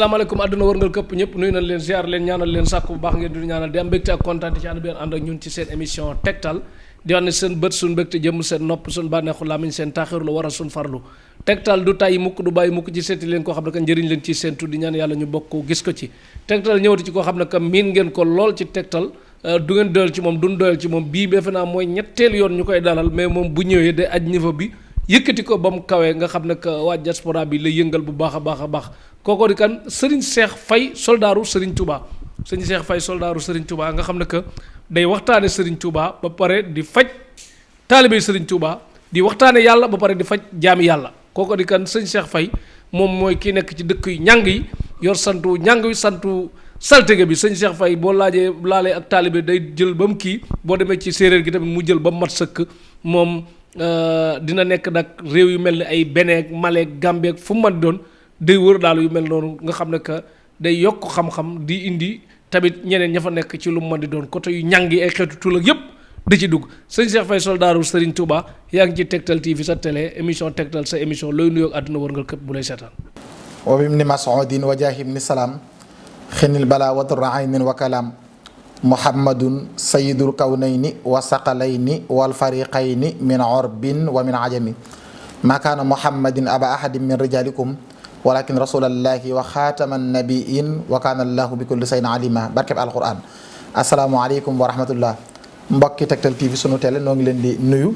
asalaamaaleykum àdduna wërngal këpp ñëpp nuyu nañ leen ziar leen ñaanal leen sàkku bu baax ngeen di ñaanal di am mbégte ak kontaan ci ànd bi ànd ak ñun ci seen émission tegtal di wax ne seen bët suñ mbégte jëm seen nopp suñ bànneexu làmmiñ seen taaxiru lu war a suñ farlu tegtal du tàyyi mukk du bàyyi mukk ci seeti leen koo xam ne que njëriñ leen ci seen tuddi ñaan yàlla ñu bokk gis ko ci tegtal ñëwati ci koo xam ne que miin ngeen ko lool ci tegtal du ngeen doyal ci moom duñ doyal ci moom bii defe naa mooy ñetteel yoon ñu koy dalal mais moom bu ñëwee day aj niveau bi yëkkati ko ba mu kawee nga xam ne que waa diaspora bi la yëngal bu baax a baax a baax kooko di kan Serigne Cheikh Faye soldaaru Serigne Touba Serigne Cheikh Faye soldaaru Serigne Touba nga xam ne que day waxtaane Serigne Touba ba pare di faj taalibe Serigne Touba di waxtaane yàlla ba pare di faj jaami yàlla kooko di kan Serigne Cheikh Faye moom mooy kii nekk ci dëkk yu ñàng yi yor santu ñàng yi santu saltege bi Serigne Cheikh Faye boo laalee ak taalibe day jël ba mu kii boo demee ci séeréer gi tamit mu jël ba mu mat sëkk moom dina nekk nag réew yu mel ni ay Beneek Maleek Gambeek fu mu mën doon day wër daal yu mel noonu nga xam ne que day yokk xam-xam di indi tamit ñeneen ña fa nekk ci lu mu mën di doon côté yu ñàng yi ay xeetu tul ak yépp di ci dugg sëñ Cheikh Faye soldaaru Serigne Touba yaa ngi ci Tektal TV sa télé émission Tektal sa émission looy nuyoog àdduna wërngal këpp bu lay seetaan wa bibni mas'udin wa jaahibni salaam xinil bala wa durra aynin wa kalaam muhammadun sayidul kawnayni wa saqalayni wal fariqayni min orbin wa min ajami ma kaana muhammadin aba ahadin min rijalikum walakin rasulallahi wa xaataman nabiin wa kaana allahu bi kulli shay'in alima barkeb alquran asalaamualeykum wa rahmatullah mbokki Tektal TV sunu télé noo ngi leen di nuyu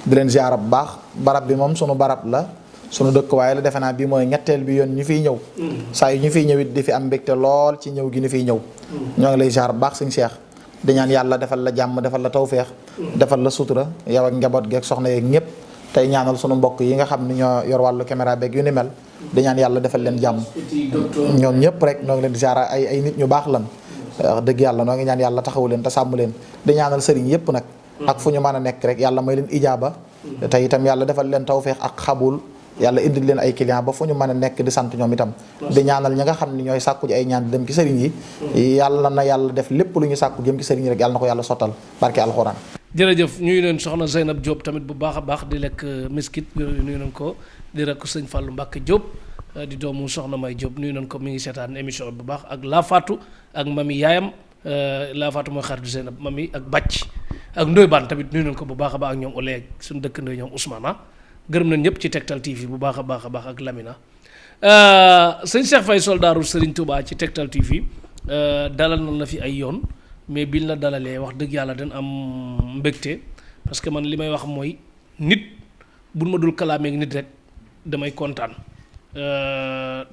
di leen ziara bu baax barab bi moom sunu barab la sunu dëkkuwaay la defe naa bii mooy ñetteel bi yoon ñu fiy ñëw saa yu ñu fiy ñëwit di fi am mbégte lool ci ñëw gi ñu fiy ñëw ñoo ngi lay ziar bu baax sëñ Cheikh di ñaan yàlla defal la jàmm defal la tawféex defal la sutura yow ak njaboot geeg soxna yeeg ñëpp tey ñaanal sunu mbokk yi nga xam ni ñoo yor wàllu caméra beeg yu ni mel di ñaan yàlla defal leen jàmm ñoom ñëpp rek ñoo ngi leen di ziar ay nit ñu baax lan wax dëgg yàlla noo ngi ñaan yàlla taxawu leen te sàmm leen di ñaanal sëriñ yëpp nag ak fu ñu mën a nekk rek yàlla may leen ijaaba te itam yàlla defal leen tawféex ak xabul yàlla indil leen ay client ba fu ñu mën a nekk di sant ñoom itam di ñaanal ñi nga xam ne ñooy sàkku ji ay ñaan di dem ci sëriñ yi yàlla na yàlla def lépp lu ñu sàkku jëm ci sëriñ yi rek yàlla na ko yàlla sottal barke alxuraan jërëjëf ñuy leen soxna Zeynab Diop tamit bu baax a baax di lekk miskit nuyu nañ ko di rek sëñ Fallou Mbacke Diop di doomu soxna May Diop nuyu nañ ko mi ngi seetaan émission bu baax ak La Fatou ak mami yaayam La Fatou mooy xaritu Zeynab mami ak Bàcc ak Ndoye Bane tamit nuyu nañ ko bu baax a baax ak ñoom Olé suñu dëkk Ndoye ñoom Ousmane gërëm nañ ñëpp ci Tektal TV bu baax a baax a baax ak Lamina sëñ Cheikh Faye soldaaru Serigne Touba ci Tektal TV dalal na la fi ay yoon mais biñ la dalalee wax dëgg yàlla dañ am mbégte parce que man li may wax mooy nit buñ ma dul kalaameeg nit rek damay kontaan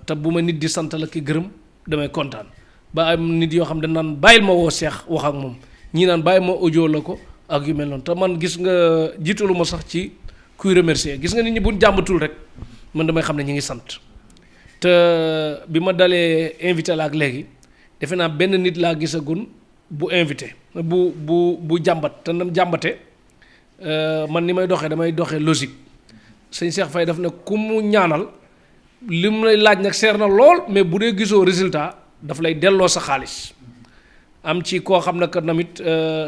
te bu ma nit di sant la ki gërëm damay kontaan ba am nit yoo xam dañ naan bàyyil ma woo Cheikh wax ak moom ñii naan bàyyi ma audio la ko ak yu mel noonu te man gis nga jiitalu ma sax ci kuy remercier gis nga nit ñi buñ jàmbatul rek man damay xam ne ñi ngi sant te bi ma dalee invité la ak léegi defe naa benn nit laa gisagun bu invité bu jàmbat te nam jàmbate man ni may doxee damay doxee logique sëñ Cheikh Faye daf ne ku mu ñaanal li mu lay laaj nag seer na lool mais bu dee gisoo résultat daf lay delloo sa xaalis am ci koo xam ne que tamit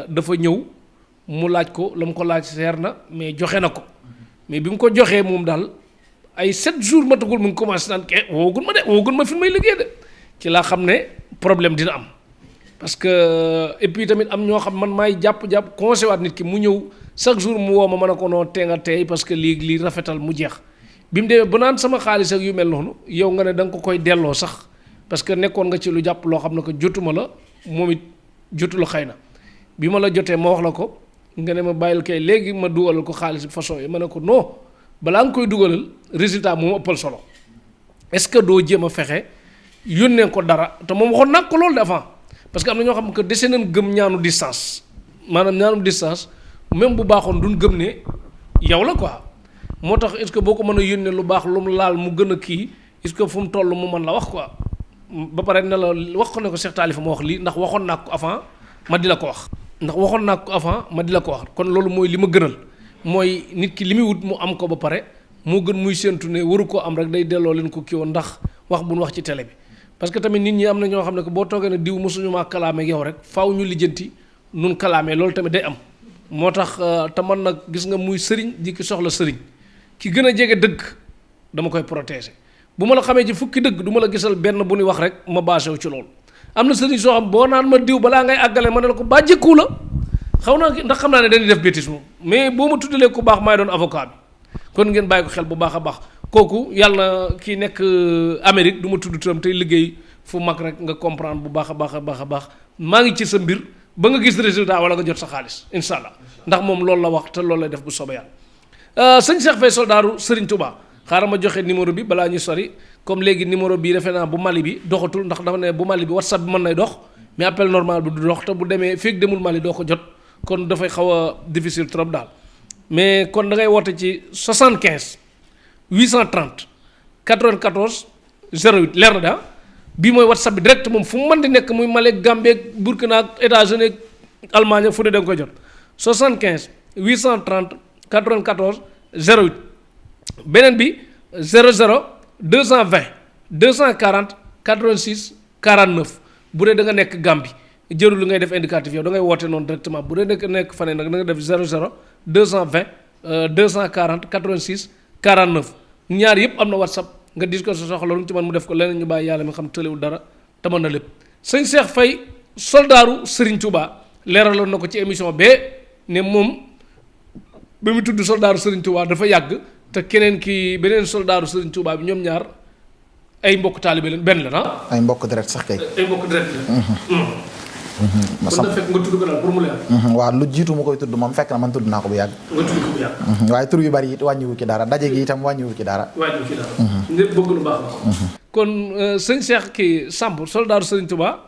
dafa ñëw mu laaj ko la mu ko laaj seer na mais joxe na ko mais bi mu ko joxee moom daal ay 7 jours matagul mu ngi commencé naan woogun ma fi may liggéey de ci laa xam ne problème dina am parce que et puis tamit am ñoo xam man maay jàpp conseillé waat nit ki mu ñëw chaque jour mu woo ma mën a ko noo tee nga teey parce que lii rafetal mu jeex bi mu demee ba naan sama xaalis ak yu mel noonu yow nga ne da nga ko koy delloo sax parce que nekkoon nga ci lu jàpp loo xam ne que jotuma la moom it jotu la xëy na bi ma la jotee ma wax la ko nga ne ma bàyyil kay léegi ma dugalal ko xaalis façon yi ma ne ko non balaa nga koy dugalal résultat moom ëppal solo est-ce que doo jéem a fexe yónnee ko dara te moom waxoon naa ko loolu de avant parce que am na ñoo xam que dese nañ gëm ñaanu distance maanaam ñaanu distance même bu baaxoon duñ gëm ne yow la quoi moo tax est-ce que boo ko mën a yónnee lu baax lu mu laal mu gën a kii est-ce que fu mu toll mu mën la wax quoi ba pare ne la wax ko ne ko Cheikh Talifa ma wax lii ndax waxoon naa ko avant ma di la ko wax. ndax waxoon naa ko avant ma di la ko wax kon loolu mooy li ma gënal mooy nit ki li muy wut mu am ko ba pare moo gën muy séentu ne waru koo am rek day delloo leen ko kii woon ndax wax bu nu wax ci télé bi. parce que tamit nit ñi am na ñoo xam ne que boo toogee ne diw mosuñu maa kalaamee yow rek faaw ñu lijjanti nun kalaamee loolu tamit day am moo tax te man nag gis nga muy sëriñ di ki soxla sëriñ ki gën a jege dëgg dama koy protéger bu ma la xamee ci fukki dëgg du ma la gisal benn bu ñuy wax rek ma basé wu ci loolu. am na sëriñ soo xam boo naan ma diw balaa ngay àggale ma ne la ko baa jëkku la xaw naa ndax xam naa ne dañuy def bêtise moom mais boo ma tuddalee ku baax maay doon avocat bi kon ngeen bàyyi ko xel bu baax a baax kooku yàlla kii nekk Amérique du ma tudd turam tey liggéey fu mag rek nga comprendre bu baax a baax a baax a baax maa ngi ci sa mbir ba nga gis résultat wala nga jot sa xaalis incha allah ndax moom loolu la wax te loolu lay def bu soobee yàlla. sëñ Cheikh Faye soldaaru Serigne Touba xaaral ma joxe numéro bi balaa ñuy sori comme léegi numéro bi defe naa bu Mali bi doxatul ndax dafa ne bu Mali bi WhatsApp bi mën nay dox mais appel normal bi du dox te bu demee fekk demul Mali doo ko jot kon dafay xaw a difficile trop daal mais kon da ngay woote ci 75 830 94 08 leer na daa bii mooy WhatsApp bi direct moom fu mu mën di nekk muy Mali Gambie Burkina ak États-Unis Allemagne fu ne da nga koy jot 75 830 94 08 beneen bi 00 220 240 86 49 bu dee da nga nekk Gambie jërul li ngay def indicatif yow da ngay woote noonu directement bu dee nekk faneen nag da nga def 00 220 240 86 49 ñaar yëpp am na WhatsApp nga dis ko sa soxla lu mu ci man mu def ko leneen ñu bàyyi yàlla mi xam tëlewul dara te mën na lépp. sëñ Cheikh Faye soldaaru Serigne Touba leeraloon na ko ci émission bee ne moom ba mu tudd soldaaru Serigne Touba dafa yàgg te keneen ki beneen soldaaru Serigne Touba bi ñoom ñaar ay mbokk taalibe leen benn la na ay mbokk deret sax kay. ay mbokk direct la. kon da fekk nga tudd ko daal pour mu leer. waaw lu jiitu mu koy tudd moom fekk na man tudd naa ko bu yàgg. nga tudd ko bu yàgg. waaye tur yu bari it wàññiwu ci dara daje gi itam wàññiwu ci dara. wàññiwu ci dara. ñëpp bëgg lu baax la. kon sëñ Cheikh kii Samb soldaaru Serigne Touba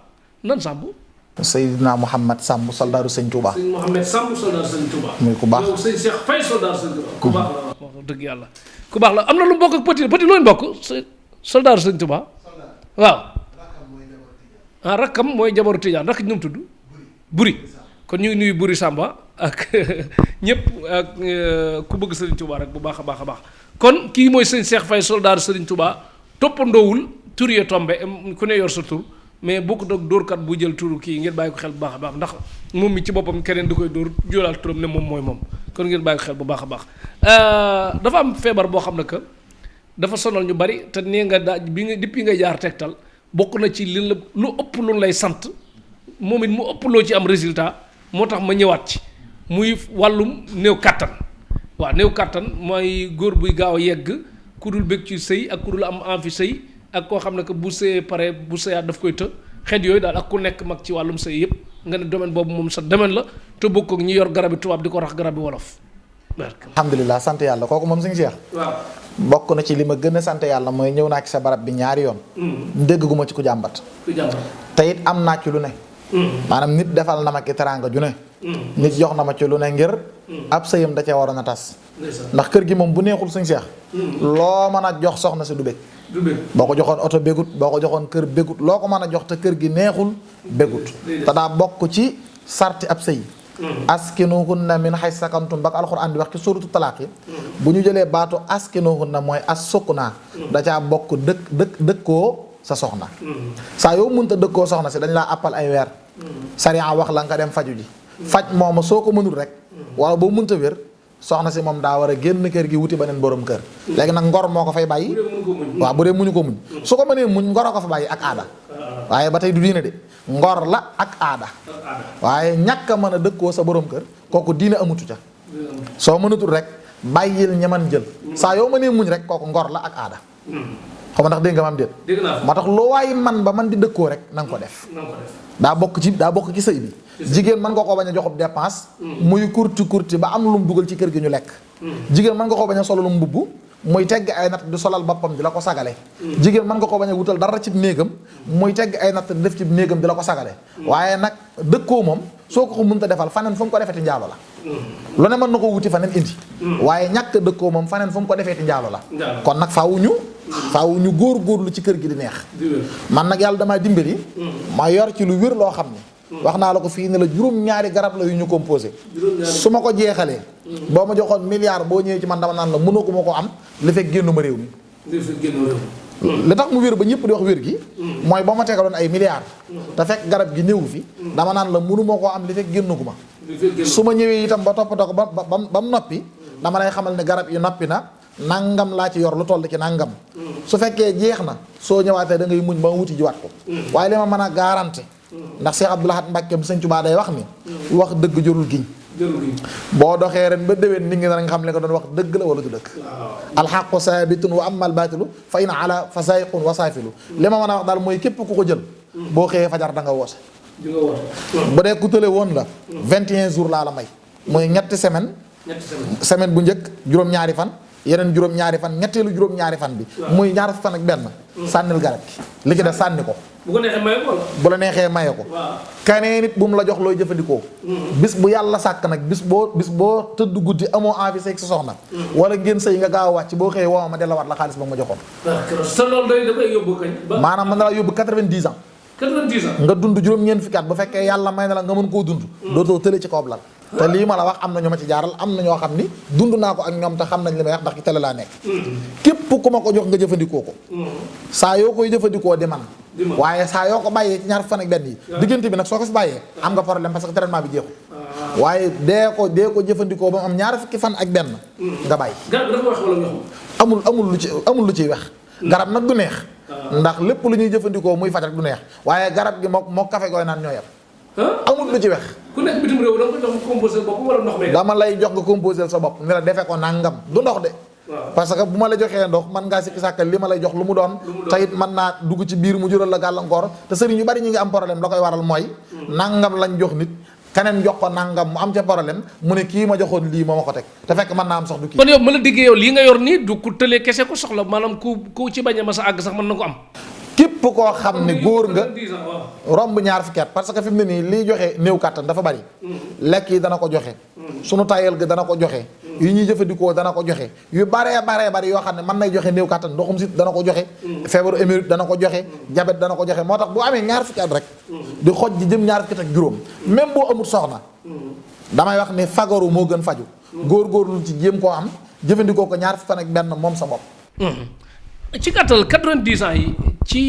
nan Samb. Seydina Mouhamed Samb soldaaru Sëñ Touba. sëñ Mouhamed Samb soldaaru Serigne Touba. muy ku baax yow sëñ Cheikh Faye soldaaru Serigne Touba. ku baax la wax dëgg yàlla. ku baax la am na lu mbokk ak petit petit looy mbokk soldaaru Serigne Touba. waaw. ah rakkam mooy jabaru Tijaan rakk ñu mu tudd. Buri kon ñu ngi nuyu Buri Samba ak ñëpp ak ku bëgg Serigne Touba rek bu baax a baax a baax kon kii mooy sëñ Cheikh Faye soldaaru Serigne Touba toppandoowul tur yee tombe ku ne yor sa tur mais bokkut ak dóorkat bu jël turu kii ngeen bàyyi ko xel bu baax a baax ndax moom mi ci boppam keneen du koy dóor jóolaal turam ne moom mooy moom kon ngeen bàyyi ko xel bu baax a baax dafa am feebar boo xam ne que dafa sonal ñu bari te nee nga daaj bi nga depuis nga jaar Tektal bokk na ci li la lu ëpp lu lay sant moom it mu ëpp loo ci am résultat moo tax ma ñëwaat ci muy wàllum néew kàttan waaw néew kàttan mooy góor buy gaaw a yegg ku dul bëgg ci sëy ak ku dul am envie sëy ak koo xam ne que bu sëyee pare bu sëyaat daf koy të xeet yooyu daal ak ku nekk mag ci wàllum sëy yëpp nga ne domaine boobu moom sa domaine la te bokk ak ñi yor garabi tubaab di ko rax garabi wolof. alhamdulilah sant yàlla kooku moom sëñ Cheikh. waaw bokk na ci li ma gën a sant yàlla mooy ñëw naa ci sa barab bi ñaari yoon. dégg gu ma ci ku jàmbat. te it am naa ci lu ne. maanaam nit defal na ma ki teraanga ju ne. nit jox na ma ci lu ne ngir. ab sëyam da cee waroon a tas. ndax kër gi moom bu neexul sëñ Cheikh. loo mën a jox soxna si du bég. boo ko joxoon oto bégut boo ko joxoon kër bégut loo ko mën a jox te kër gi neexul bégut. te daa bokk ci sarti ab sëy. askinuhunna min haysu sakantum ba alxuraan di wax ci suuratu talaaq yi bu ñu jëlee baatu askinuhunna mooy as sukna da caa bokk dëkkoo sa soxna saa yow mënta dëkkoo soxna si dañ laa appal ay weer sariya wax la nga dem faju ji faj mooma soo ko mënul rek wala boo mënta wér soxna si moom daa war a génn kër gi wuti beneen borom kër léegi nag ngor moo ko fay bàyyi waaw bu dee muñu ko muñ su ko mënee muñ ngor a ko fa bàyyi ak aada waaye ba tey du diine de ngor la ak aada waaye ñàkk a mën a dëkkoo sa borom kër kooku diine amutu ca soo mënatul rek bàyyil ñaman jël saa yoo mënee muñ rek kooku ngor la ak aada xam ndax dégg nga maam déet moo tax loo waay man ba man di dëkkoo rek na nga ko def daa bokk ci sëy bi jigéen mën nga koo bañ a joxub dépense muy kurti ba am lu mu dugal ci kër gi ñu lekk jigéen mën nga koo bañ a solal mbubb muy tegg ay natt di solal boppam di la ko sagale jigéen mën nga koo bañ a wutal dara ci néegam muy tegg ay natt di def ci néegam di la ko sagale waaye nag dëkkoo moom soo ko mënta defal faneen fu mu ko defee ti njaalo la lu ne mën na ko wuti faneen indi waaye ñàkk dëkkoo moom faneen fu mu ko defee ti njaalo la kon nag faaw ñu góorlu ci kër gi di neex man nag yàlla damaa dimbali ma yor ci lu wér loo xam ne wax naa la ko fii ne la juróom-ñaari garab la yu ñu composé su ma ko jeexalee boo ma joxoon milliard boo ñëwee ci man dama naan la mënoo ko ma ko am li fekk génnu ma réew mi li tax mu wér ba ñëpp di wax wér gi mooy boo ma tegaloon ay milliards te fekk garab gi néewu fi dama naan la mënu ma koo am li fekk génnu ma su ma ñëwee itam ba toppatoo ko ba mu noppi dama lay xamal ne garab yi noppi na nangam laa ci yor lu toll ci nangam. su fekkee jeex na soo ñëwaatee da ngay muñ ba wuti jiwaat ko. waaye li ma mën a garanti. ndax Cheikh Abdoul Ahad Mbacké Sëñ Tuubaa day wax ni. wax dëgg jërul giñ. boo doxee ren ba déwén nit ñi danañ xam ne nga doon wax dëgg la wala du dëgg. alxaqu saabitun wa amma albaatilu fa in ala fa saayiqun wa saafilu. li ma mën a wax daal mooy képp ku ko jël. boo xëyee fajar da nga woote. bu dee ku tële woon la. 21 jours laa la may. mooy ñetti semaine. semaine bu njëkk juróom-ñaari fan. yeneen juróom-ñaari fan ñetteelu juróom-ñaari fan bi. muy ñaar fan ak benn. sànnil garab gi li ci def sànni ko. bu ko neexee maye ko wala. bu la neexee maye ko. kanee nit bu mu la jox looy jëfandikoo. bis bu yàlla sàkk nag bis boo tëdd guddi amoo envie sëy sa soxna. wala ngeen sëy nga gaaw a wàcc boo xëyee woo ma delloowaat la xaalis ba ma joxoon. sa loolu da koy yóbbu kañ. maanaam mën na la yóbbu 90 ans. 90 ans nga dund juróom-ñeent fukki at bu fekkee yàlla may na la nga mën koo dund. dootoo tële ci kawab lal. te lii ma la wax am na ñu ma ci jaaral am na ñoo xam ni dund naa ko ak ñoom te xam nañ li may wax ndax ci télé laa nekk. képp ku ma ko jox nga jëfandikoo ko. saa yoo koy jëfandikoo di man waaye saa yoo ko bàyyee ci ñaar fan ak benn yi. diggante bi nag soo ko fi bàyyee am nga problème parce que traitement bi jeexul. waaye dee ko jëfandikoo ba mu am ñaar fukki fan ak benn. nga bàyyi. garab dafa wax wala nga xam. amul lu ciy wax. garab nag du neex. ndax lépp lu ñuy jëfandikoo muy faj rek du neex waaye garab gi moo kafe gooy naan ñoo yem. amul lu ci wex. ku nekk bitim réew da nga ko jox composé bopp wala ndox mi. dama lay jox nga composé sa bopp ne la defee ko nangam du ndox de. parce que bu ma la joxee ndox man ngaa sikki sàkkal li ma lay jox lu mu doon. te it mën naa dugg ci biir mu jural la gàllankoor te sëriñ yu bari ñi ngi am problème la koy waral mooy. nangam lañ jox nit keneen jox ko nangam mu am ca problème mu ne kii ma joxoon lii moo ma ko teg te fekk mën naa am sax du kii. kon yow ma la diggee yow lii nga yor nii du ku tëlee kese ko soxla maanaam ku ci bañ a mas a àgg sax mën na ko am. képp koo xam ne góor nga romb ñaar fukki at parce que fi mu ne nii liy joxe néew kàttan dafa bari. lekk yi dana ko joxe. sunu tayal gi dana ko joxe. yu ñuy jëfandikoo dana ko joxe yu baree bari yoo xam ne mën nay joxe néew kàttan ndoxum sit dana ko joxe. feebaru émérite dana ko joxe. diabète dana ko joxe moo tax bu amee ñaar fukki at rek. di xoj ji jëm ñaar fukki at ak juróom. même boo amul soxna. damay wax ni fagaru moo gën faju. góorgóorlu ci jéem koo am jëfandikoo ko ñaar fukki fan ak benn moom sa bopp. ci gàttal 90 ans yi ci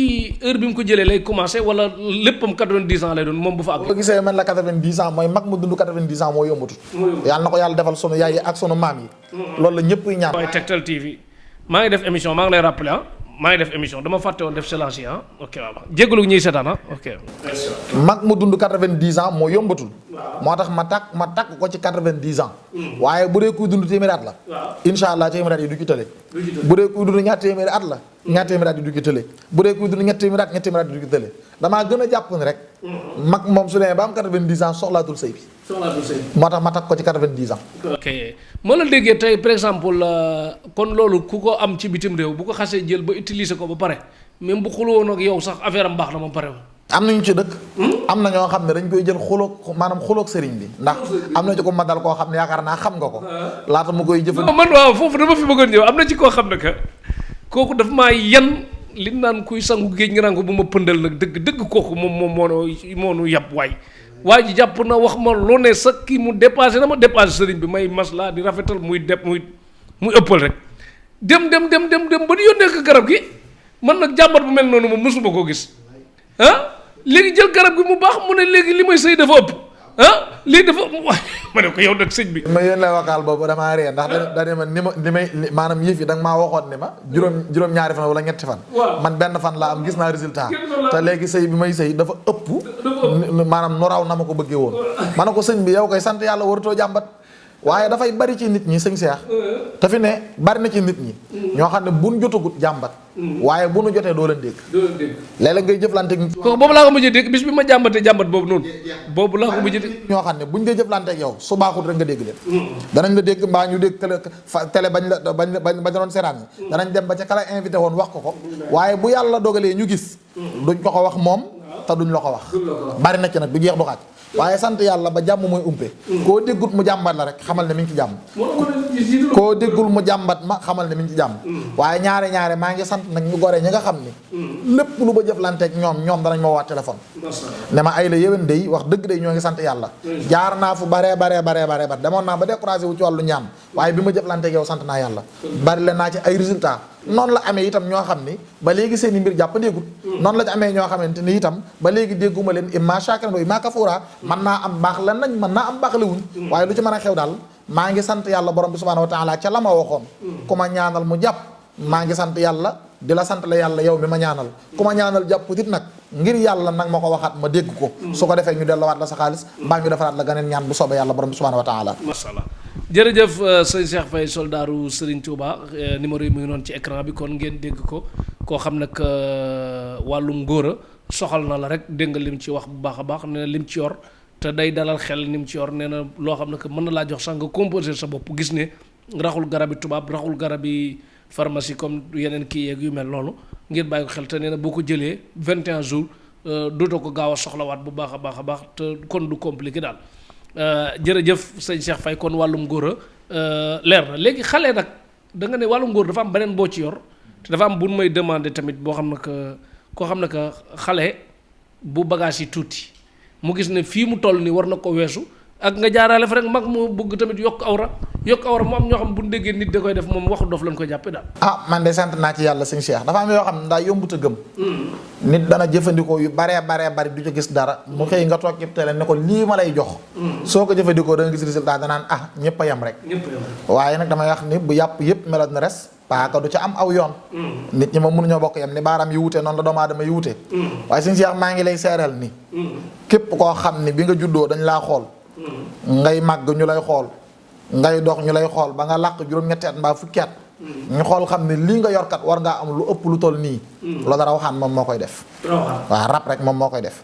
heure bi mu ko jëlee lay commencé wala léppam 90 ans lay doon moom bu fa àgg. boo gisee man la 90 ans mooy mag mu dund 90 ans moo yombatut. yàlla na ko yàlla defal sunu yaay yi ak sunu maam yi. loolu la ñëpp ñaan. waaye Tektal TV maa ngi def émission maa ngi lay rappeler maa ngi def émission dama fàtte woon def silence yi ok waaw jégalu ñuy seetaan ok. mag mu dund 90 ans moo yombatul. moo tax ma takk ko ci 90 ans. waaye bu dee kuy dund téeméeri at la. incha allah téeméeri at yi du ci tële. bu dee kuy dund ñaar téeméeri at la. ñaar téeméeri at yi du ci tële. bu dee kuy dund ñett téeméeri at yi du ci tële. damaa gën a jàpp ni rek. mag moom su demee ba am 90 ans soxlaatul sëy bi. moo tax ma takk ko ci 90 ans. ok moo la déggee tey par exemple kon loolu ku ko am ci bitim réew bu ko xasee jël ba utiliser ko ba pare même bu xuloon ak yow sax affaire am baax na ba pare. am nañu ci dëkk. am na ñoo xam ne dañ koy jël xuloog sëriñ bi ndax am na ci ko ma dal koo xam ne yaakaar naa xam nga ko. laata mu koy jëfandikoo. man waaw foofu dama fi bëggoon ñëw am na ci koo xam ne que kooku daf maa yan li naan kuy sangu géej nga naan ko bu ma pëndal nag dëgg kooku moom moo nu yàpp waay. waa ji jàpp na wax ma lu ne sa kii mu dépassé na ma dépassé sëriñ bi may maslaa di rafetal muy ëppal rek dem ba di yónnee ko garab gi man nag jàmbat bu mel noonu moom mësuma koo gis léegi jël garab gi mu baax mu ne léegi li may sëy dafa ëpp lii dafa ma ne ko yow nag sëñ bi. ma yónnee vocal boobu damaa ree ndax da ma ni may maanaam yëf yi da nga maa waxoon ni ma juróom-ñaari fan wala ñetti fan. man benn fan laa am gis naa résultat. te léegi sëy bi may sëy dafa ëpp. maanaam nu raw na ma ko bëggee woon. ma ne ko sëñ bi yow koy sant yàlla waratoo jàmbat. waaye dafay bari ci nit ñi sëñ Seex te fi ne bari na ci nit ñi. ñoo xam ne buñ jotagut jàmbat. waaye bu nu jotee doo leen dégg. léeg-léeg ngay jëflanteeg nit. kooku boobu laa ko mujjee dégg bis bi ma jàmbatee jàmbat boobu noonu. boobu laa ko mujjee dégg. ñoo xam ne buñ dee jëflanteeg yow su baaxut rek nga dégg leen. danañ la dégg mbaa ñu dégg télé bañ doon seraan yi. danañ dem ba ca kala invité woon wax ko. waaye bu yàlla dogalee ñu gis. duñ ko wax moom te duñ la ko wax. bari na ci nag du jeex du xaaj. waaye sant yàlla ba jàmm mooy umpe. koo déggut mu jàmbat la rek xamal ne mi ngi ci jàmm. koo déggul mu jàmbat ma xamal ne mi ngi ci jàmm. waaye ñaare maa ngi sant nag ñu gore ñi nga xam ni. lépp lu ba jëflanteeg ñoom danañ ma waat téléphone. ne ma ay la yéwén day wax dëgg day ñoo ngi sant yàlla. jaar naa fu baree demoon naa ba découragé wu ci wàllu ñaan waaye bi ma jëflanteeg yow sant naa yàlla. bari la naa ci ay résultats. noonu la amee itam ñoo xam ni ba léegi seen i mbir jàppandeegul. noonu la ci amee ñoo xamante ni itam ba léegi dégguma leen imma shakiran wa imma kafura mën naa am baax la nañ mën naa am baax la wuñ waaye lu ci mën a xew daal maa ngi sant yàlla borom bi subhaanahu wa taala ca la ma waxoon ku ma ñaanal mu jàpp maa ngi sant yàlla di la sant la yàlla yow mi ma ñaanal ku ma ñaanal jàpp dit nag ngir yàlla nag ma ko waxaat ma dégg ko su ko defee ñu delluwaat la sa xaalis mbaa ñu defaraat la ganeen ñaan bu soobee yàlla borom bi subhaanahu wa taala. macha allah jërëjëf sëñ Cheikh Faye soldaaru Serigne Touba numéro yi mu ngi noonu ci écran bi kon ngeen dégg ko koo xam nag wàllum ngóora soxal na la rek dégg nga lim ci wax bu baax a baax nee na lim ci yor te day dalal xel ni mu ci yor nee na loo xam ne que mën na laa jox sax nga composé sa bopp gis ne raxul garabi tubaab raxul garabi pharmacie comme yeneen kii yeeg yu mel noonu ngir bàyyi ko xel te nee na boo ko jëlee 21 jours dootoo ko gaaw a soxlawaat bu baax a baax te kon du compliqué daal jërëjëf sëñ Cheikh Faye kon wàllum ngóora leer na léegi xale nag da nga ne wàllum ngóora dafa am beneen boo ci yor te dafa am bu may demandé tamit boo xam ne que koo xam ne que xale bu bagage yi tuuti mu gis ne fii mu toll nii war na ko weesu ak nga jaaraale fa rek mag mu bëgg tamit yokk awra mu am ñoo xam bu ñu déggee nit da koy def moom waxu dof lañ koy jàppee daal. man de sant naa ci yàlla sëñ Cheikh dafa am yoo xam ne daa yombut a gëm. nit dana jëfandikoo yu baree bari du ca gis dara. mu xëy nga toog ci télé ne ko lii ma lay jox. soo ko jëfandikoo da nga gis résultat danaan ñëpp a yem rek. waaye nag damay wax ni bu yàpp yëpp meloon na res. paaka du ca am aw yoon. nit ñi moom mënuñoo bokk yem ni baaraam yi wute noonu la doomu aadama yi wute. waaye sëñ Cheikh maa ngi lay seeral ni. képp koo xam ni bi nga juddoo dañ laa xool. ngay màgg ñu lay xool ngay dox ñu lay xool ba nga làq juróom-ñetti at mbaa fukki at ñu xool xam ne lii nga yorkat war ngaa am lu ëpp lu toll nii loolu dara waxaan moom moo koy def waaw rab rek moom moo koy def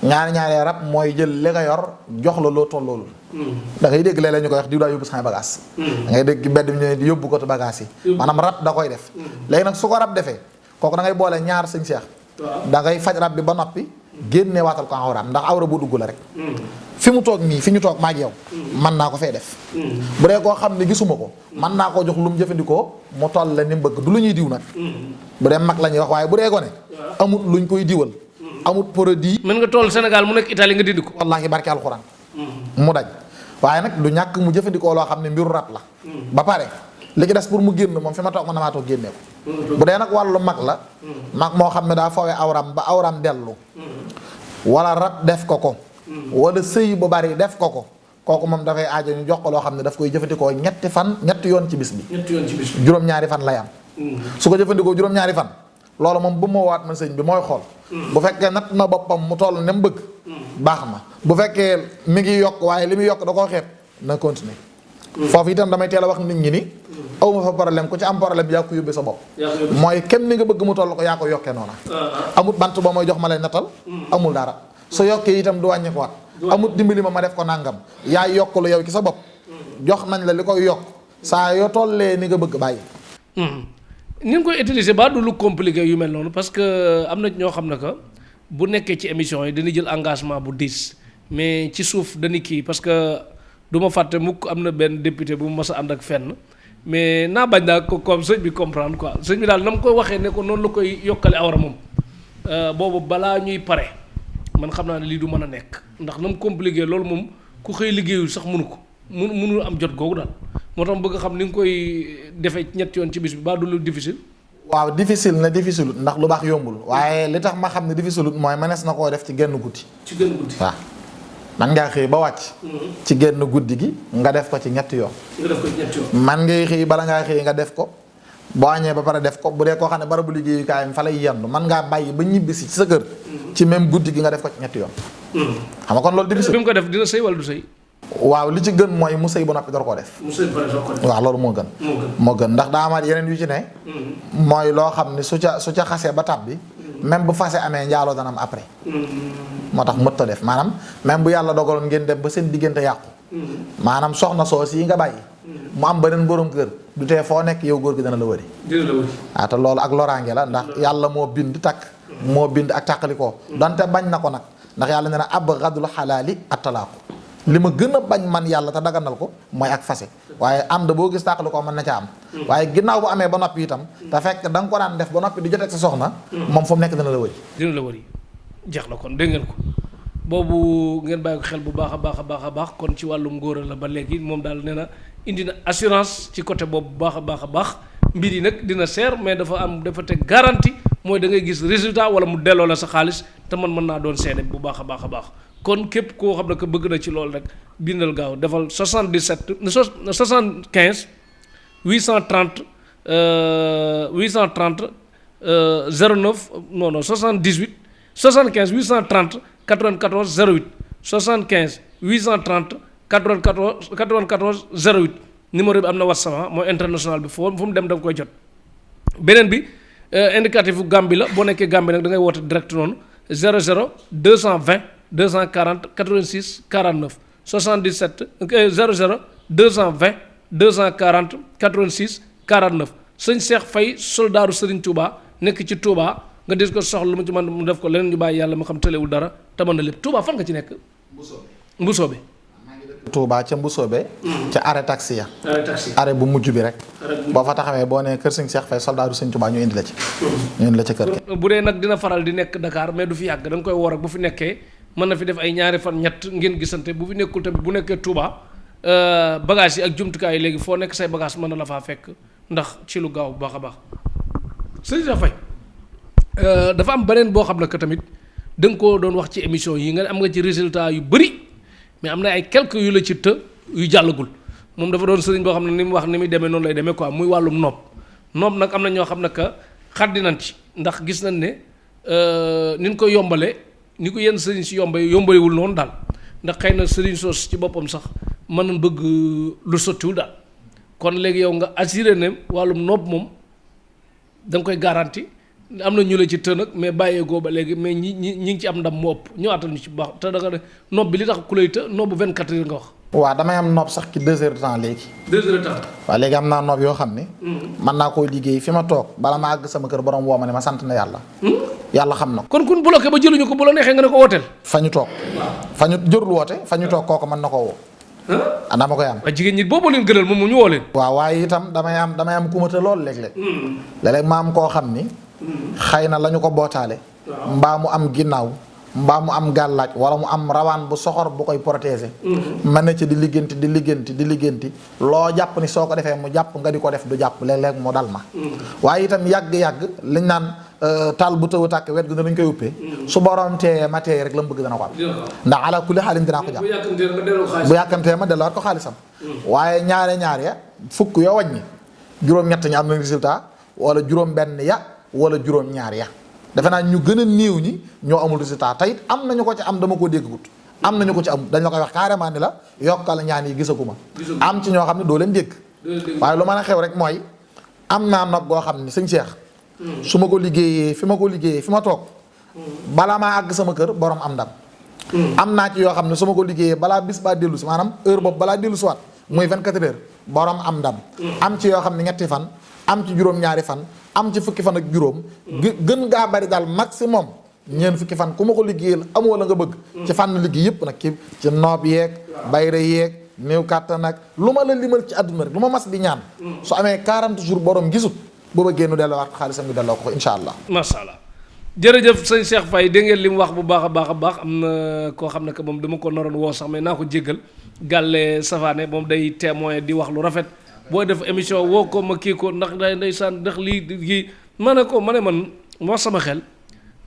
ñaari rab mooy jël li nga yor jox la loo toll loolu da ngay dégg léeg-léeg ñu koy wax diw daa yóbbu sama bagage da ngay dégg mbedd mi ñu yóbbu ko te bagage yi maanaam rab da koy def léegi nag su ko rab defee kooku da ngay boole ñaar sëñ Cheikh da ngay faj rab bi ba noppi génne waatal ko awraam ndax awra bu dugg la rek fi mu toog nii fi ñu toog maag yow mën naa ko fee def bu dee koo xam ne gisuma ko mën naa koo jox lu mu jëfandikoo mu toll la ni mu bëgg du lu ñuy diw nag bu dee mag la ñuy wax waaye bu dee gone amut luñ koy diwal amut produit mën nga toll Sénégal mu nekk Italie nga dindi ko wallaahi barke alxuraan mu daj waaye nag du ñàkk mu jëfandikoo loo xam ne mbiru rab la ba pare li ci des pour mu génn moom fi ma toog mën na maa toog génnee ko bu dee nag wàllu mag la mag moo xam ne daa fawee awram ba awram dellu wala rab def ko wala sëy bu bari def ko kooku moom dafay aajo ñu jox ko loo xam ne daf koy jëfandikoo ñetti yoon ci bis bi juróom-ñaari fan lay am su ko jëfandikoo juróom-ñaari fan loolu moom bu ma waat man sëñ bi mooy xool bu fekkee natt na boppam mu toll ne mu bëgg baax na bu fekkee mi ngi yokk waaye li muy yokk da koo xeeb na continuer foofu itam damay teel a wax nit ñi ni awma fa problème ku ci am problème yaa ko yóbbee sa bopp mooy kem ni nga bëgg mu toll ko yaa ko yokkee noona amut bant ba mooy jox ma lay nattal amul dara su yokkee itam du wàññi ko waat amut dimbali ma def ko nangam yaa yokkulu yow ci sa bopp jox nañ la li koy yokk saa yoo tollee ni nga bëgg bàyyi ni nga koy utiliser ba du lu compliqué yu mel noonu parce que am na ñoo xam ne que bu nekkee ci émission yi dañuy jël engagement bu diis mais ci suuf dañuy kii parce que du ma fàtte mukk am na benn député bu mas a ànd ak fenn mais naa bañ naa ko comme sëñ bi comprendre quoi sëñ bi daal na ma koy waxee ne ko noonu la koy yokkale awra moom boobu balaa ñuy pare man xam naa ne lii du mën a nekk ndax na mu compliqué loolu moom ku xëy liggéeyul sax mënu ko mënul am jot googu daal moo tax bëgg xam ni nga koy defee ñetti yoon ci bis bi ba du lu difficile. waaw difficile na difficile ndax lu baax yombul waaye li tax ma xam ne difficile mooy mënees na koo def ci genn guddi. ci genn guddi waaw. man ngaa xëy ba wàcc. ci genn guddi gi nga def ko ci ñetti yoon. nga def ko ci ñetti yoon. man ngay xëy bala ngaa xëy nga def ko boo añee ba pare def ko bu dee koo xam ne barabu liggéeyukaayam fa lay yendu man ngaa bàyyi ba ñibbisi ci sa kër. ci même guddi gi nga def ko ci ñetti yoon. xam nga kon loolu difficile. bi mu ko def dina sëy wala du sëy. waaw li ci gën mooy mu sëy ba noppi door koo def. mu sëy ba pare door koo def. waaw loolu moo gën. moo gën ndax daa amaat yeneen yu ci ne. mooy loo xam ne su ca xasee ba tab bi. même bu fase amee njaaloo dana am après. moo tax mët a def maanaam même bu yàlla dogaloon ngeen dem ba seen diggante yàqu. maanaam soxna soos yi nga bàyyi. mu am beneen borom kër du tee foo nekk yow góor gi dana la wëri. dina la wëri. waaw te loolu ak loraange la ndax yàlla moo bind takk. moo bind ak tàqalikoo donte bañ na ko nag ndax yàlla nee na abgadul xalaali at-talaaqu li ma gën a bañ man yàlla te daganal ko mooy ak fase waaye ànd boo gis tàqalikoo mën na ca am. waaye ginnaaw bu amee ba noppi itam te fekk da nga ko daan def ba noppi di jotee sa soxna. moom fu mu nekk dina la wëri. dina la wëri jeex na kon dégg ngeen ko boobu ngeen bàyyi ko xel bu baax a baax a baax a baax kon ci wàllum ngóora la ba léegi moom daal nee na indi na assurance ci côté boobu bu baax a baax a baax mbir yi nag dina seer mais dafa teg garantie mooy da ngay gis résultat wala mu delloo la sa xaalis te mën naa doon seede bu baax a baax a baax kon képp koo xam ne que bëgg na ci loolu rek bindal gaaw defal 77 75 830 09 non 78 75 830 94 08 75 830 94 08 numéro bi am na WhatsApp mooy international bi fu mu dem da nga koy jot. beneen bi indicatif bu Gambie la boo nekkee Gambie nag da ngay woote direct noonu 00 220 240 86 49 77 00 220 240 86 49 sëñ Cheikh Faye soldaaru Serigne Touba nekk ci Touba nga dis ko soxla lu mu ci mën mu def ko leneen ñu bàyyi yàlla mu xam tëlewul dara te mën na lépp Touba fan nga ci nekk. Mbusoobe. Touba ca Mbusoobe. ca arrêt taxi ya. arrêt bu mujj bi rek. boo fa taxawee boo nee kër sëñ Cheikh Faye soldaaru Serigne Touba ñu indi la ci. ñu indi la ca kër gi. bu dee nag dina faral di nekk Dakar mais du fi yàgg da nga koy woo rek bu fi nekkee mën na fi def ay ñaari fan ñett ngeen gisante bu fi nekkul tamit bu nekkee Touba bagage yi ak jumtukaay yi léegi foo nekk say bagage mën na la faa fekk ndax ci lu gaaw bu baax a baax sëñ Cheikh Faye dafa am beneen boo xam ne que tamit da nga koo doon wax ci émission yi nga am nga ci résultat yu bëri mais am na ay quelques yu la ci të yu jàllagul moom dafa doon sëriñ boo xam ne ni mu wax ni muy demee noonu lay demee quoi muy wàllum nopp nag am na ñoo xam ne que xaddi nañ ci ndax gis nañ ne ni ñu ko yombale ni ko yenn sëriñ si yombalewul noonu daal ndax xëy na sëriñ soos ci boppam sax mën nañ bëgg lu sottiwul daal kon léegi yow nga assuré ne wàllum nopp moom da nga koy garanti am na ñu la ci të nag mais bàyyeegoo ba léegi mais ñi ngi ci am ndam mu ëpp ñëwaatal ñu ci bu baax te da nga ne nopp bi li tax ku lay të nopp bu 24 heures nga wax. waaw damay am nopp sax ci 2 heures de temps léegi. 2 heures de temps. waaw léegi am naa nopp yoo xam ni. mën naa koo liggéey fi ma toog bala ma àgg sama kër borom woo ma ne ma sant na yàlla. yàlla xam na ko. kon kun bloqué ba jëluñu ko bu la neexee nga ne ko wooteel. fa ñu toog. fa ñu jërul woote fa ñu toog kooku mën na koo woo. dama koy am. waaw jigéen ñi boobu leen gënal moom ñu woo leen. waaw waaye itam damay am kumata lool léeg-léeg. léeg-léeg ma am koo xam ni. xëy na la ñu ko bootaale. mbaa mu am ginnaaw. mbaa mu am gàllaaj wala mu am rawaan bu soxor bu koy protéger. mën na ci di liggéenti loo jàpp ni soo ko defee mu jàpp nga di ko def du jàpp léeg-léeg mu dal ma. waaye itam yàgg-yàgg liñ naan taal bu tëw tàkk wet gu ne dañ koy uppee. su borom teeyee ma teey rek la mu bëgg dana ko am. ndax ala kulli xaalin dinaa ko jàpp. bu yàkkantee ma delluwaat ko xaalisam. waaye ñaare ya fukk yoo wàññi juróom-ñett ñi am na résultat wala juróom-benn ya wala juróom-ñaar ya. defe naa ñu gën a néew ñi ñoo amul résultat tey it am nañu ko ci am dama ko déggut am nañu ko ci am dañ la koy wax carrément ni la yokkal ñaan yi gisaguma am ci ñoo xam ne doo leen dégg waaye lu mën a xew rek mooy am naa nopp goo xam ne sëñ Cheikh su ma ko liggéeyee fi ma toog balaa maa àgg sama kër borom am ndam am naa ci yoo xam ne su ma ko liggéeyee balaa bis baa dellu si maanaam heure boobu balaa dellu si waat muy 24 heures borom am ndam am ci yoo xam ne ñetti fan am ci juróom-ñaari fan am ci fukki fan ak juróom gën ngaa bari daal maximum ñeent fukki fan ku ma ko liggéeyal amoo la nga bëgg ci fànn liggéey yëpp nag ci noob yeeg bayre yeeg néew kàttan nag lu ma la limal ci àdduna rek lu ma mas di ñaan su amee 40 jours borom gisut booba génnu delloo waat xaalisam ngi delloo ko insha allah masha allah jërëjëf sëñ Cheikh Faye dégg ngeen li mu wax bu baax a baax am na koo xam ne que moom dama ko naroon woo sax mais naa ko jéggal Gàlle Savané moom day témoin di wax lu rafet booy def émission woo ko ma kii ko ndax day ndeysaan ndax lii ma ne man wax sama xel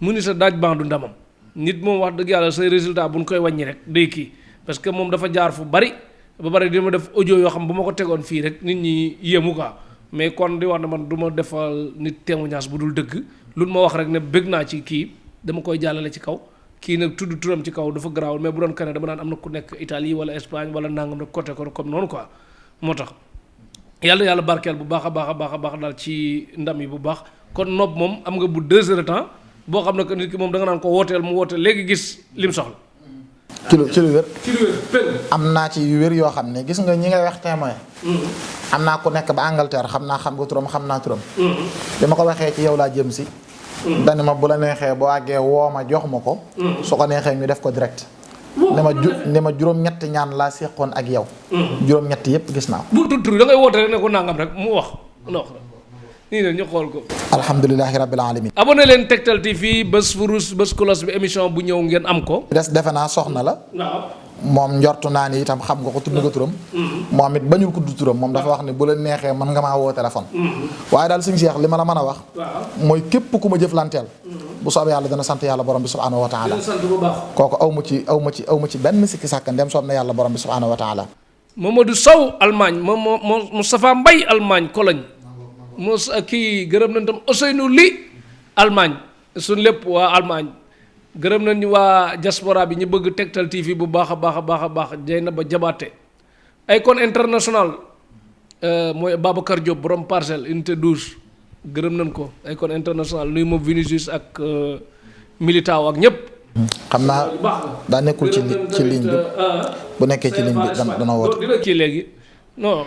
mu ni sa daaj baax du ndamam nit moom wax dëgg yàlla say résultat bu ñu koy wàññi rek day kii parce que moom dafa jaar fu bari ba bari di ma def audio yoo xam bu ma ko tegoon fii rek nit ñi yéemu quoi mais kon di wax ne man du ma defal nit témoignage bu dul dëgg lu ma wax rek ne bëgg naa ci kii dama koy jàllale ci kaw kii nag tudd turam ci kaw dafa garaawul mais bu doon keneen dama naan am na ku nekk Italie wala Espagne wala nangam rek côté ko comme noonu quoi moo tax yàlla barkeel bu baax a baax daal ci ndam yi bu baax kon nopp moom am nga bu 2 heures de temps boo xam ne que nit ki moom da nga naan ko wooteel mu wooteel léegi gis lim soxla. ci lu wér am naa ci yu wér yoo xam ne gis nga ñi ngay wax témoin am naa ku nekk ba Angleterre xam nga turam xam naa turam bi ma ko waxee ci yow laa jëm si dani ma bu la neexee boo àggee woo ma jox ma ko su ko neexee ñu def ko direct ne ma juróom-ñetti ñaan laa seqoon ak yow juróom-ñetti yépp gis naa bu tudd da ngay woote rek ne ko nangam rek mu wax nii ne ñu xool ko alhamdulilahi rabbil alamin abonné leen Tektal TV bés furus bés kolos bi émission bu ñëw ngeen am ko des defe naa soxna la moom njortu naa ni itam xam nga ko tudd nga turam moom it bañul ko tudd turam moom dafa wax ne bu la neexee mën nga maa woo téléphone waaye daal suñu Cheikh li ma la mën a wax mooy képp ku ma jëflanteel bu soobee yàlla dana sant yàlla borom bi subhanahu wa taala. dina sant bu baax. kooku aw ma ci benn sikki sàkk ndem soob na yàlla borom bi subhanahu wa taala. Mamadou Sow Allemagne moo Moustapha Mbaye Allemagne Cologne kii gërëm nañ tam Ousseynou Ly Allemagne suñ lépp waa Allemagne gërëm nañ waa diaspora bi ñu bëgg Tektal TV bu baax a baax Dieynaba Jabaate Icon International mooy Babacar Diop borom Parcelles unité 12 gërëm nañ ko Icon International nuyu moom Vinicius ak Militao ak ñëpp. xam naa daa nekkul ci ligne bi bu nekkee ci ligne bi dana woote. dina kii léegi non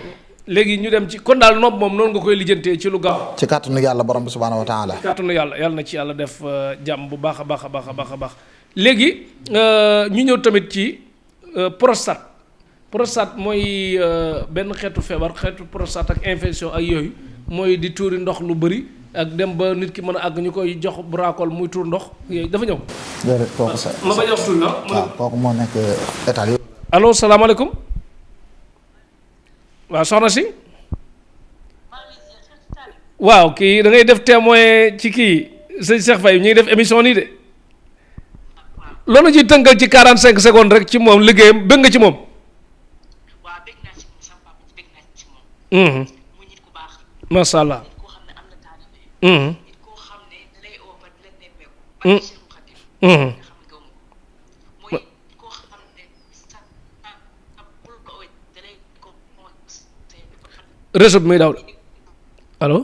léegi ñu dem ci kon daal nopp moom noonu nga koy lijjantee ci lu gaaw. ci kàttanu yàlla borom bi subhaanahu wa taala. ci kàttanu yàlla na ci yàlla def jàmm bu baax a baax léegi ñu ñëw tamit ci prostate mooy benn xeetu feebar xeetu prostate ak infection ak yooyu mooy di tuuri ndox lu bëri ak dem ba nit ki mën a àgg ñu koy jox bracol muy tuur ndox yooyu dafa ñëw. déedéet kooku ma bañ a wax tuur na. waaw kooku moo nekk état yi. allo salaamaaleykum. waaw soxna si. waaw kii da ngay def témoin ci kii sëñ Cheikh Faye ñu ngi def émission nii de. loolu ci tënkal ci 45 secondes rek ci moom liggéeyam bëgg nga ci moom. macha allah. réseau bi muy daw allo.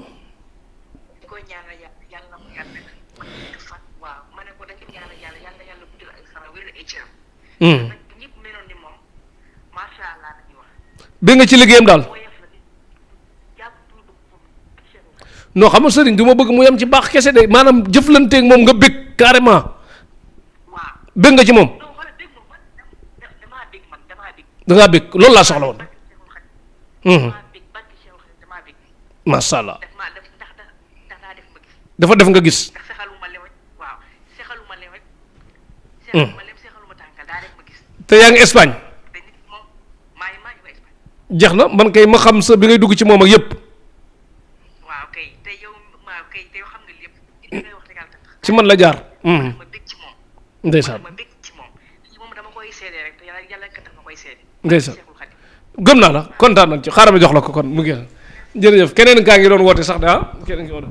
bi nga ci liggéeyam daal. non xam nga sëriñ du ma bëgg mu yem ci baax kese de maanaam jëflanteeg moom nga bëgg carrément bëgg nga ci moom. da ngaa bëgg loolu laa soxla woon. macha allah dafa def nga gis. te yaa ngi Espagne. jeex na man kay ma xam sa bi ngay dugg ci moom ak yépp. ci man la jaar. ndeysaan. ndeysaan gëm naa la kontaan nañ ci xaaral ma jox la ko kon mu ngi jërëjëf keneen kaa ngi doon woote sax de keneen ngi woote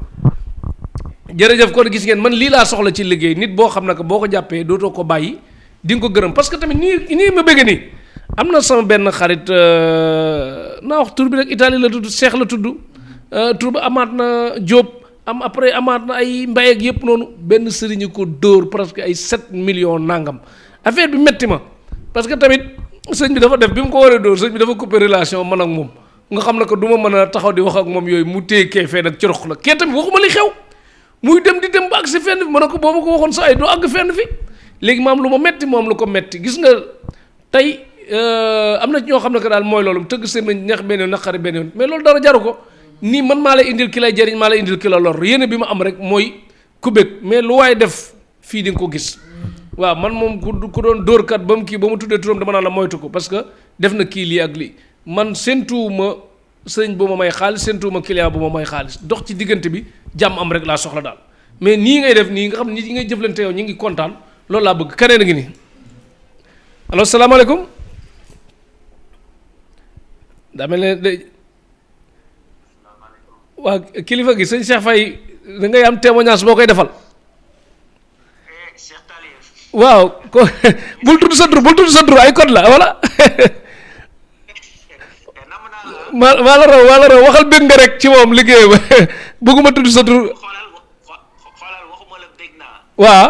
jërëjëf kon gis ngeen man lii laa soxla ci liggéey nit boo xam ne que boo ko jàppee dootoo ko bàyyi di nga ko gërëm parce que tamit nii ma bëgg nii am na sama benn xarit naa wax tur bi rek Italie la tudd Cheikh la tudd tur ba amaat na Diop après amaat na ay mbay ak yëpp noonu benn sëriñu ko dóor presque ay 7 millions nangam affaire bi metti ma parce que tamit sëñ bi dafa def bi mu ko waree dóor sëñ bi dafa coupé relation man ak moom nga xam ne que du ma mën a taxaw di wax ak moom yooyu mu téye kee fee nag corox la kee tamit waxuma li xew muy dem di dem ba àgg si fenn fi ma ne ko boo ma ko waxoon sa ay doo àgg fenn fi léegi maam lu ma metti moom lu ko metti gis nga tey am na ci ñoo xam ne que daal mooy loolu tëgg seen ñax benn yoon naqari benn yoon mais loolu dara jaru ko nii man maa lay indil ki lay jëriñ maa lay indil ki la lor yéene bi ma am rek mooy ku bëgg mais lu waay def fii di nga ko gis waaw man moom ku doon dóorkat ba mu kii ba mu tuddee turam dama naan la moytu ko parce que def na kii lii ak lii man séentuwuma sëñ bu ma may xaalis séentuwuma client bu ma may xaalis dox ci diggante bi jàmm am rek laa soxla daal mais nii ngay def nii nga xam ne nit ñi ngay jëflante yow ñu ngi kontaan loolu laa bëgg keneen a ngi nii allo salaamaaleykum daa mel ne de waa kilifa gi sëñ Cheikh Faye da ngay am témoignage boo koy defal waaw ko bul tudd sa tur ay code la voilà maa la raw waxal bëgg nga rek ci moom liggéey ba bëgguma tudd sa tur waaw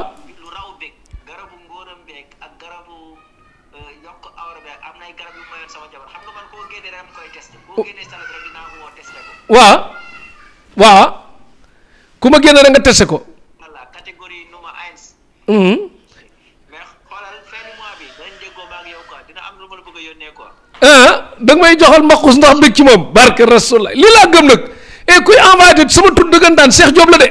waaw ku ma génne rek nga testé ko da nga may joxal mbaqus ndax bëgg ci moom barke rasulullah lii laa gëm nag et kuy envoyé sama tur dëggantaan Cheikh Diop la de.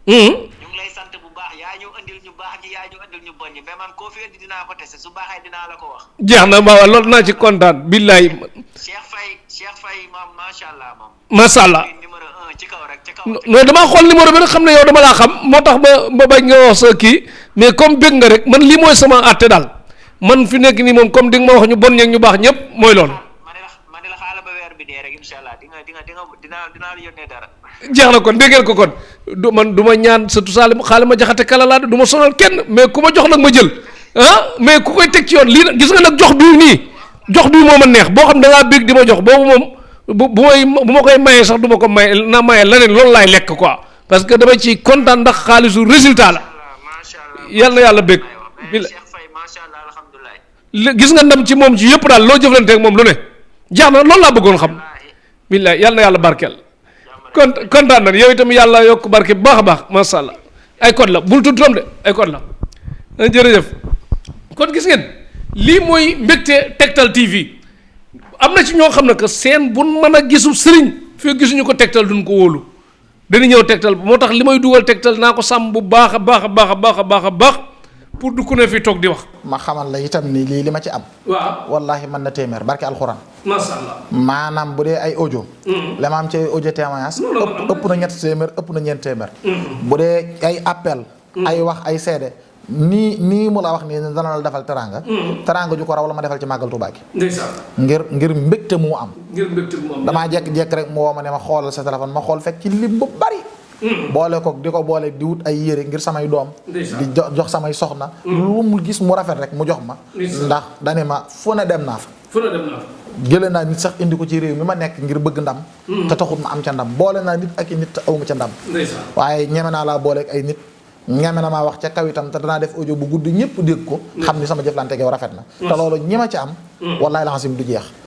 ñu ngi lay sant bu baax yaa ñu andil ñu baax ñi yaa ñu andil ñu bon ñi mais man koo fi indi dinaa ko testé su baaxee dinaa la ko wax. jeex na waaw loolu naa ci kontaan billaay. Cheikh Faye moom macha allah moom. macha allah numéro 1 ci kaw rek ci kaw. non damaa xool numéro bi rek xam ne yow dama laa xam moo tax ma bañ nga wax sa kii mais comme bëgg nga rek man lii mooy sama àtte daal man fi nekk nii moom comme di nga ma wax ñu bon ñeeg ñu baax ñëpp mooy loolu. ma ne la xaaral ba weer bi dee rek incha allah dinaa la yónnee dara. jeex na kon déggeel ko kon du ma ñaan surtout xaale ma jaxate kala laa du ma sonal kenn mais ku ma jox nag ma jël mais ku koy teg ci yoon lii nag gis nga nag jox bii nii jox bii moo ma neex boo xam da ngaa bëgg di ma jox boobu moom bu ma koy mayee sax du ma ko maye na maye leneen loolu laay lekk quoi parce que dama ci kontaan ndax xaalisu résultat la yal na yàlla bëgg gis nga ndam ci moom ci yëpp daal loo jëflanteeg moom lu ne jeex na loolu laa bëggoon xam billaay yal na yàlla barkeel kontaan na yow itam yàlla yokk barke bu baax a baax macha allah ay code la bul tudd turam de ay code la jërëjëf kon gis ngeen lii mooy mbégte Tektal TV am na ci ñoo xam ne que seen bu mën a gisu sëriñ fii gisuñu ko Tektal duñ ko wóolu dañu ñëw Tektal moo tax li may dugal Tektal naa ko sàmm bu baax a baax a baax a baax a baax a baax pour du ku ne fi toog di wax. ma xamal la itam ni lii li ma ci am. waaw wallaahi mën na téeméer barke alxuraan. macha allah. maanaam bu dee ay audio. la ma am ci audio témoignage. ëpp na ñetti téeméer ëpp na ñeent téeméer. bu dee ay appel. ay wax ay seede. nii mu la wax nii dana la defal teraanga. teraanga ju ko raw la ma defal ci màggal Tuubaa gi. ndeysaan. ngir mbégte mu am. damaa jékki-jékki rek mu woo ma ne ma xoolal sa téléphone ma xool fekk ci lim bu bari. boole ko di ko boole di wut ay yére ngir samay doom. di jox samay soxna. lu mu gis mu rafet rek mu jox ma. ndax dane ma fu ne dem naa fa. jëlee naa nit sax indi ko ci réew mi ma nekk ngir bëgg ndam. te taxut ma am ca ndam boole naa nit ak i nit te aw ma ca ndam. waaye ñeme naa laa boole ak ay nit. ñeme na maa wax ca kaw itam te danaa def audio bu gudd ñëpp dégg ko. xam ni sama jëflante ak yow rafet na. te loolu ñi ma ci am. wallaay la du jeex.